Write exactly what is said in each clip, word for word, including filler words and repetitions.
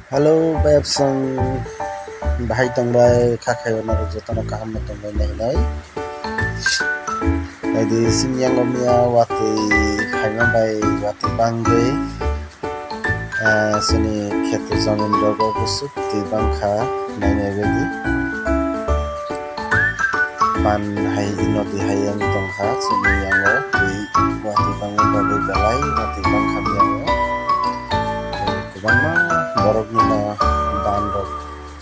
Hello, bayapsong bahai tongbai, kha khayo norok jotono kaham no tongbai nai nai. Naidi, sini yango miya watwi khaima bai watwi bangwi, ah, sini kheto jamin rogo busuk twi bangkha nai nai baidi. Ban hai nodi hai yang tongkha, sini yango twi watwi bangwi bagwi belai watwi bangkha miyango. Kwbangma borokni no ban rok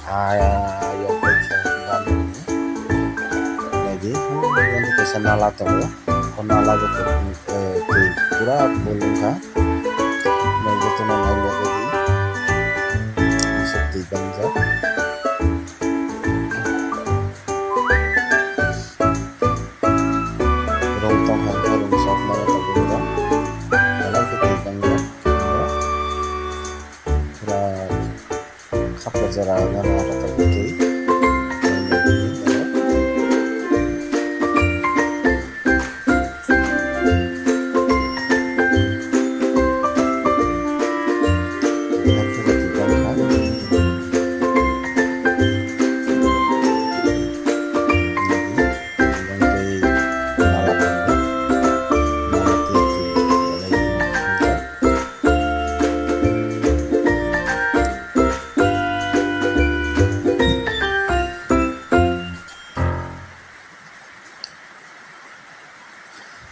ayok bai khe ban rok ni. Naidi, ani kaisa nala tongo. O nala bo kwbang, eh, twi pura full wngkha. Nai jotono nai nai di. Aswk twi bangjak. Rung tong hai khe rung sok mano tabuk rung. Belai khe twi bangjak. Pura khapla jora nana rata bwtwi.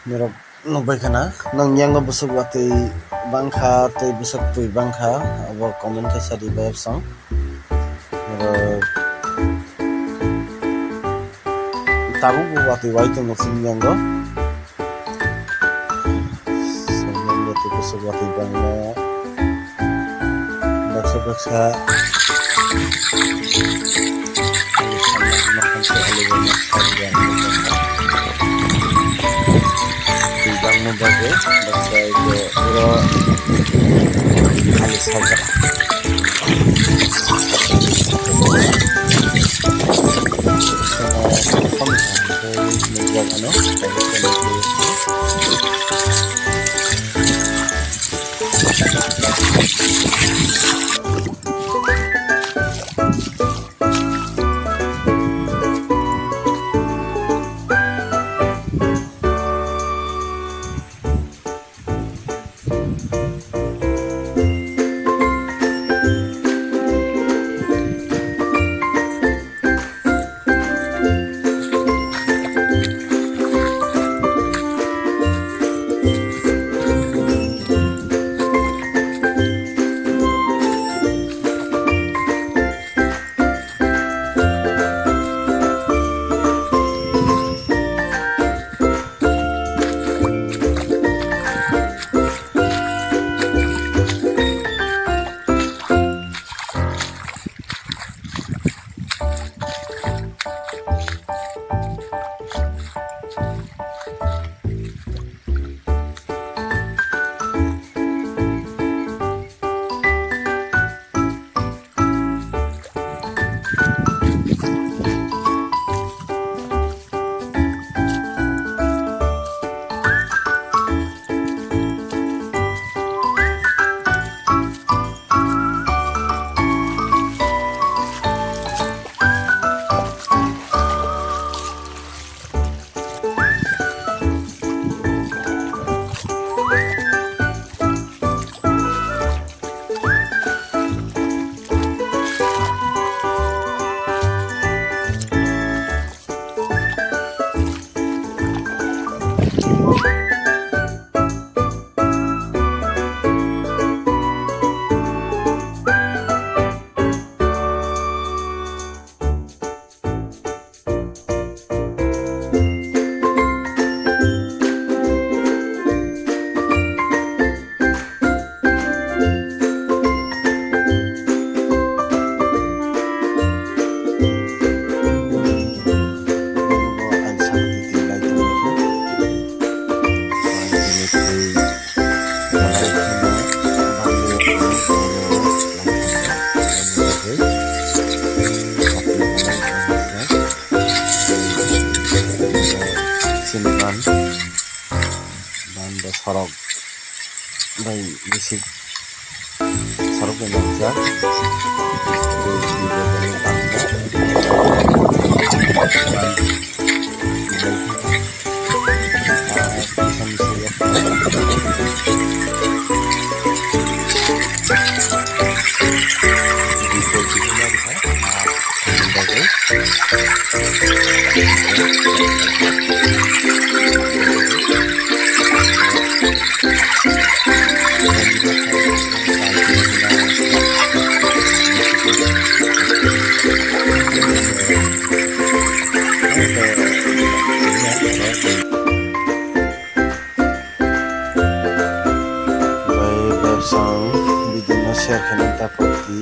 Norok nukbai khana, nang yango bwswk watwi bangkha tei bwswk twi bangkha, abo comment khe sadi bayapsong. Norok tabuk bo watwi wai tongo chini yango. Songmani tei bwswk watwi bangma baksa baksa alu sanna hwnma khan se alu rwma sajak nai tongkha. Twi bangma bagwi baksa eko oro alu sajak. Sini ban, ban bo sorok bai bisi sorok bai nangkha. Ang video no share khe nang ta pokdi.